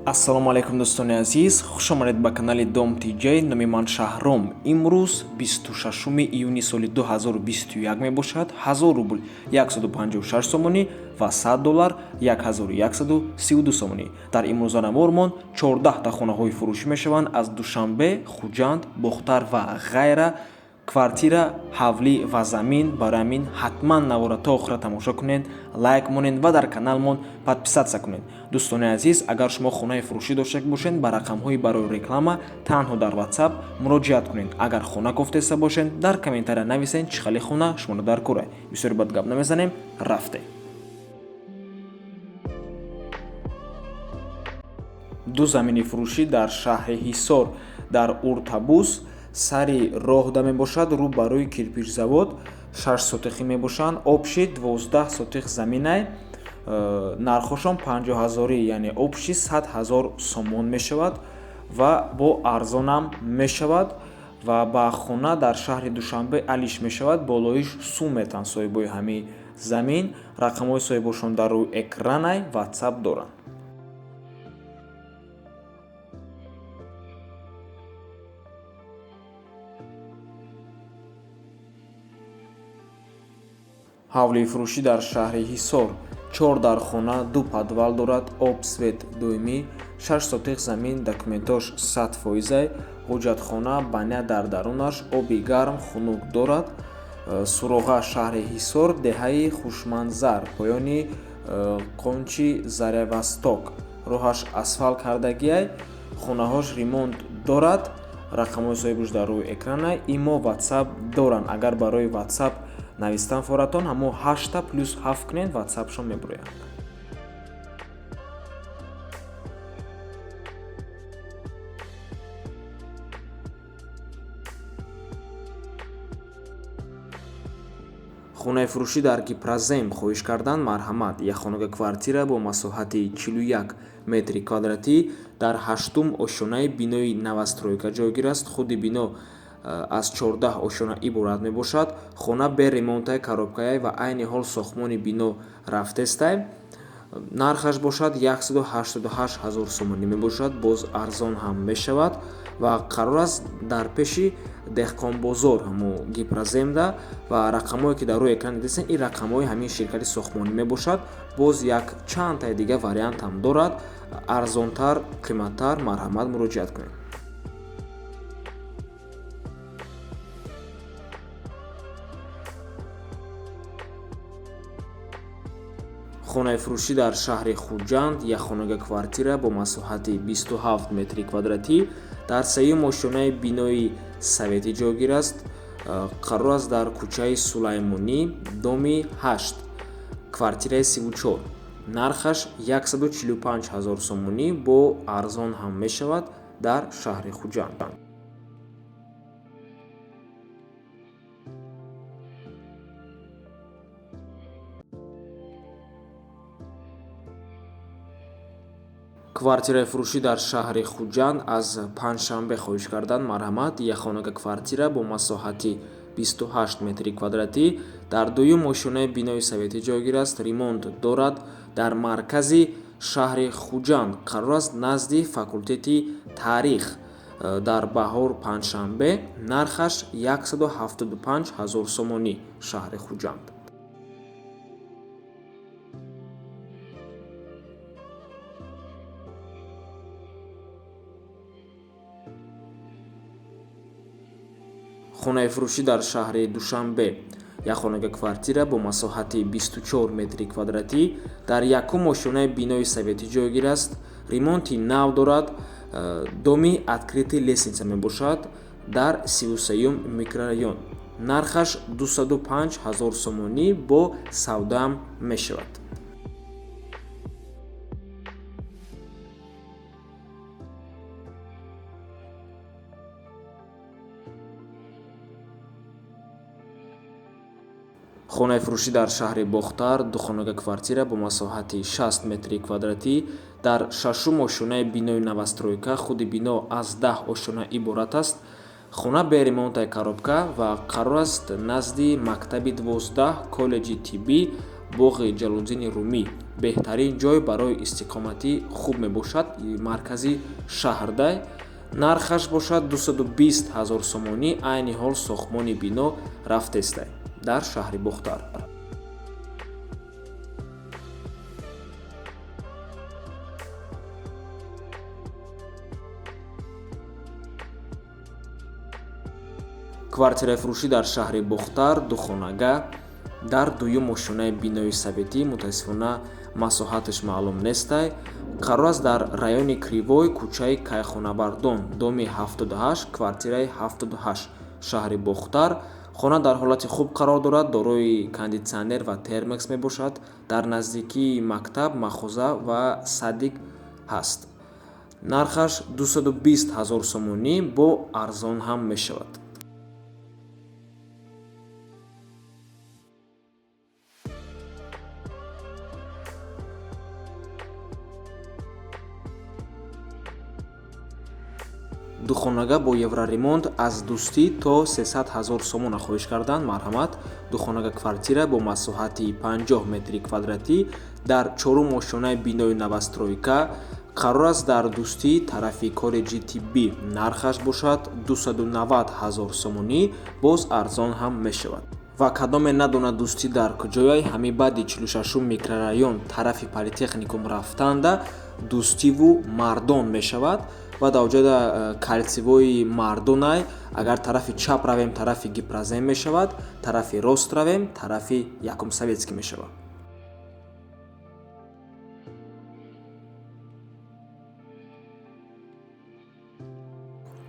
Ассалому алайкум, дӯстони азиз, хуш омадед ба канали Дом ТJ. Номи ман Шаҳром. Имрӯз 26 июни соли 2021 мебошад. 1000 рубл 156 сомонӣ ва 100 доллар 1132 сомонӣ. Дар имрӯза навормон 14та хонаҳои фурӯшӣ мешаванд аз Душанбе, Хуҷанд, Бохтар ва ғайра, квартира, ҳавлӣ ва замин. Барои ҳамин ҳатман навора то охира тамошо кунед, лайк монед ва дар каналмон подписаться кунед. Дӯстони азиз, агар шумо хонаи фурӯшӣ дошта бошед, ба рақамҳои барои реклама танҳо дар WhatsApp муроҷиат кунед. Агар хона кофтеста бошед, дар комментария нависед, чӣ хеле хона шуморо дар кора. Бисёри бад гап намезанем, рафтем. Ду замини фурӯшӣ дар шаҳри Ҳисор, дар Уртабус, сари роҳда мебошад, рӯ ба рӯи кирпичзавод. 6 сотихӣ мебошанд, общий 12 сотих заминай. Нархошон 50 ҳазорӣ, яъне общий 100 000 сомон мешавад ва бо арзонам мешавад. Ва ба хона дар шаҳри Душанбе алиш мешавад, болоиш сум метаҳанд соҳибои ҳамин замин. Рақамҳои соҳибошон дар рӯи экранай, WhatsApp доранд. Ҳавлии фурӯшӣ дар шаҳри Ҳисор, чор дархона, ду подвал дорад, об, свет доимӣ, 6 сотих замин, документош 100 фоизай, ҳоҷатхона, баня дар дарунаш, оби гарм, хунук дорад. Суроға: шаҳри Ҳисор, деҳаи Хушманзар, поёни қончи Зарявосток. Роҳаш асфалт кардагиай, хонаҳош ремонт дорад. Рақамҳои соҳибуш дар рӯи экранай, имо, WhatsApp доранд. Агар барои WhatsApp навистан форатон, ҳамо ҳашта плюс ҳафт кунед, WhatsAppшон мебурояд. Хонаи фурӯшӣ дар Гипрозем хоҳиш карданд, марҳамат. Якхонага квартира бо масоҳати 41 метри квадратӣ дар ҳаштум ошёнаи бинои новостройка ҷойгир аст. Худи бино аз 14 ошёна иборат мебошад. Хона бе ремонтай, коробкаяй ва айни ҳол сохтмони бино рафтестай. Нархаш бошад 188 ҳазор сомонӣ мебошад, боз арзон ҳам мешавад. Ва қарор аст дар пеши деҳқонбозор, ҳамо Гипроземда. Ва рақамҳое, ки дар рӯи экран дидесен, ин рақамҳои ҳамин ширкати сохтмонӣ мебошад. Боз як чандтаи дига вариант ҳам дорад, арзонтар, қиматтар, марҳамат, муроҷиат кунед. Хонаи фурӯшӣ дар шаҳри Хуҷанд, якхонага квартира бо масоҳати 27 метри квадратӣ дар сеюм ошёнаи бинои советӣ ҷойгир аст. Қарор аст дар кӯчаи Сулаймонӣ, доми 8, квартираи 34. Нархаш 145 ҳазор сомонӣ, бо арзон ҳам мешавад, дар шаҳри Хуҷанд. Квартираи фурӯшӣ дар шаҳри Хуҷанд аз Панҷшанбе хоҳиш карданд, марҳамат. Якхонага квартира бо масоҳати 28 метри квадратӣ дар дуюм ошёнаи бинои советӣ ҷойгир аст, ремонт дорад, дар маркази шаҳри Хуҷанд қарор аст, назди факултети таърих, дар Баҳор, Панҷшанбе. Нархаш 175 ҳазор сомонӣ, шаҳри Хуҷанд. Хонаи фурӯшӣ дар шаҳри Душанбе, якхонага квартира бо масоҳати 24 метри квадратӣ дар якум ошёнаи бинои советӣ ҷойгир аст, ремонти нав дорад, доми открытый лестница мебошад, дар 33-юм микрорайон. Нархаш 205 ҳазор сомонӣ, бо савдаам мешавад. Хонаи фурӯшӣ дар шаҳри Бохтар, духонага квартира бо масоҳати 60 метри квадратӣ дар шашум ошёнаи бинои новостройка. Худи бино аз 10 ошёна иборат аст. Хона бе ремонтаи, коробка ва қарор аст назди мактаби 12, коллеҷи тиббӣ, боғи Ҷалолиддини Румӣ. Беҳтарин ҷой барои истиқоматӣ хуб мебошад, маркази шаҳрдай. Нархаш бошад 220 000 сомонӣ. Айни ҳол сохтмони бино рафтестай дар шаҳри Бохтар. Квартираи фурӯшӣ дар шаҳри Бохтар, духонага дар дуюм ошёнаи бинои советӣ, мутаассифона масоҳаташ маълум нестай. Қарор аст дар райони Кривой, кӯчаи Кайхонабардон, доми 78, квартираи 78, шаҳри Бохтар. Хона дар ҳолати хуб қарор дорад, дорои кондитсионер ва термекс мебошад. Дар наздикии мактаб, мағоза ва садик ҳаст. Нархаш 220 000 сомонӣ, бо арзон ҳам мешавад. Духонага бо евроремонт аз Дӯстӣ то 300 000 сомона хоҳиш карданд. Марҳамат. Духонага квартира бо масоҳати 50 метри квадратӣ дар чорум ошёнаи бинои новостройка қарор аст дар Дӯстӣ, тарафи коллеҷи тиббӣ. Нархаш бошад 290 000 сомонӣ, боз арзон ҳам мешавад. Ва кадоме надонад Дӯстӣ дар куҷояй, ҳамин баъди 46 микрорайон тарафи политехникум рафтанда Дӯстиву Мардон мешавад ва дар оҷода кальцевои Мардонай. Агар тарафи чап равем, тарафи Гипрозем мешавад, тарафи рост равем, тарафи Якум Советский мешавад.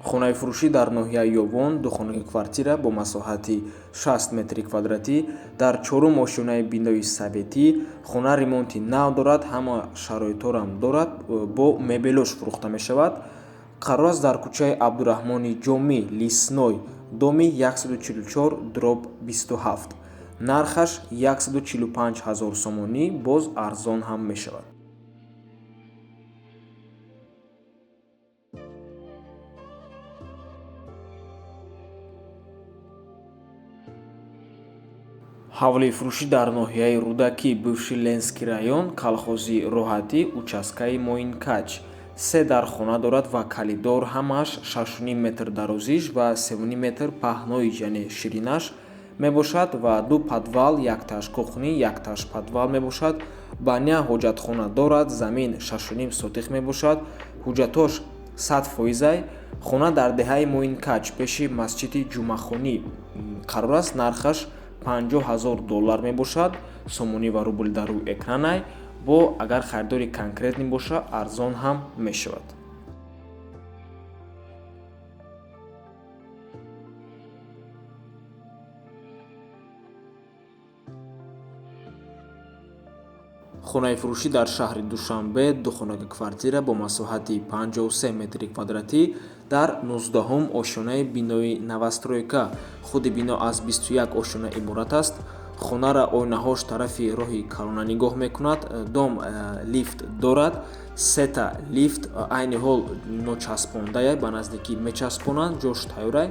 Хонаи фурӯшӣ дар ноҳияи Ёвон, духонаги квартира бо масоҳати 60 метри квадратӣ дар чорум ошёнаи бинои советӣ. Хона ремонти нав дорад, ҳама шароитҳорам дорад, бо мебелош фурӯхта мешавад. Қарор аст дар кӯчаи Абдураҳмони Ҷомӣ, Лесной, доми 144/27. Нархаш 145 000 сомонӣ, боз арзон ҳам мешавад. Ҳавлии фурӯшӣ дар ноҳияи Рӯдакӣ, бывший Ленский район, колхози Роҳатӣ, участкаи Моинкач. 3 дар хона дорад ва калидор, ҳамааш 6,5 метр дарозиш ва 3,5 метр паҳноиш, яъне ширинаш мебошад ва 2 подвал, якташ кухни, якташ подвал мебошад. Баня, ҳоҷатхона дорад, замин 6,5 сотих мебошад, ҳуҷҷатош 100%. Хона дар деҳаи Моинкач пеши масҷиди Ҷумъахонӣ қарор аст. Нархаш 50 000 доллар мебошад, сомонӣ ва рубл дар рӯи экранай. Бо агар харидори конкретный боша, арзон ҳам мешавад. Хонаи фурӯшӣ дар шаҳри Душанбе, духонаги квартира бо масоҳати 53 метри квадратӣ дар 19-ум ошёнаи бинои новостройка. Худи бино аз 21 ошёна иборат аст. Хонара оинаҳош тарафи роҳи калона нигоҳ мекунад. Дом лифт дорад, сета лифт айни ҳол ночаспондая, ба наздикӣ мечаспонанд, ҷош тайёрай.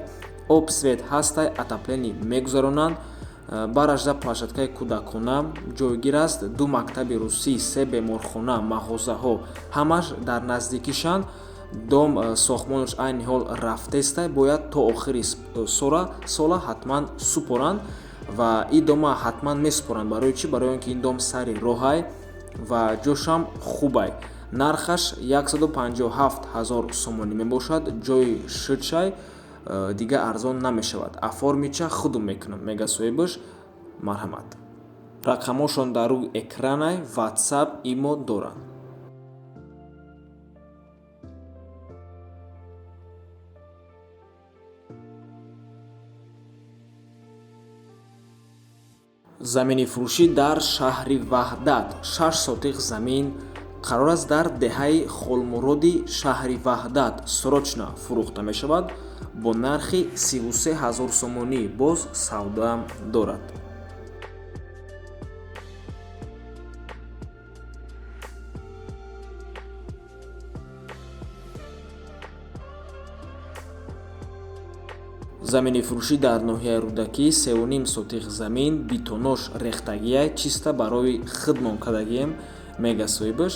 Об, свет ҳастай, отопление мегузаронанд. Барашда площадкаи кӯдакона ҷойгир аст, 2 мактаби русӣ, 3 беморхона, мағозаҳо ҳамаш дар наздикишанд. Дом сохтмонаш айни ҳол рафтестай, бояд то охири сола ҳатман супоранд ва ин дома ҳатман месупоранд. Барои чӣ? Барои он ки ин дом сари роҳай ва ҷошам хубай. Нархаш 157 000 сомонӣ мебошад, ҷои шидшай, дига арзон намешавад. Оформича худум мекунам, мега соҳибаш. Марҳамат. Рақамошон дар рӯи экранай, WhatsApp, имо доранд. Замини фурӯшӣ дар шаҳри Ваҳдат, 6 сотих замин қарор аст дар деҳаи Холмуроди шаҳри Ваҳдат, срочно фурӯхта мешавад бо нархи 33 000 сомонӣ, боз савдоам дорад. Замини фурӯшӣ дар ноҳияи Рӯдакӣ, 3,5 сотих замин, битонош рехтагия, чиста барои хидмон кардагием. Мега соҳибаш,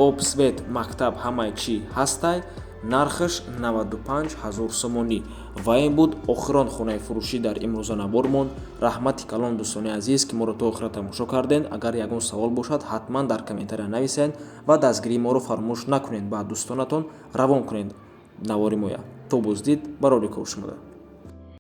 об, свет, мактаб, ҳамаи чӣ ҳастай. Нархаш 95 ҳазор сомонӣ. Ва ин буд охирон хонаи фурӯшӣ дар имрӯза набормон. Раҳмати калон, дӯстони азиз, ки моро то охира тамошо кардед. Агар ягон савол бошад, ҳатман дар комментария нависед ва дастгирии моро фаромӯш накунед, ба дӯстонатон равон кунед навори моя. То боздид, барори кор шумода.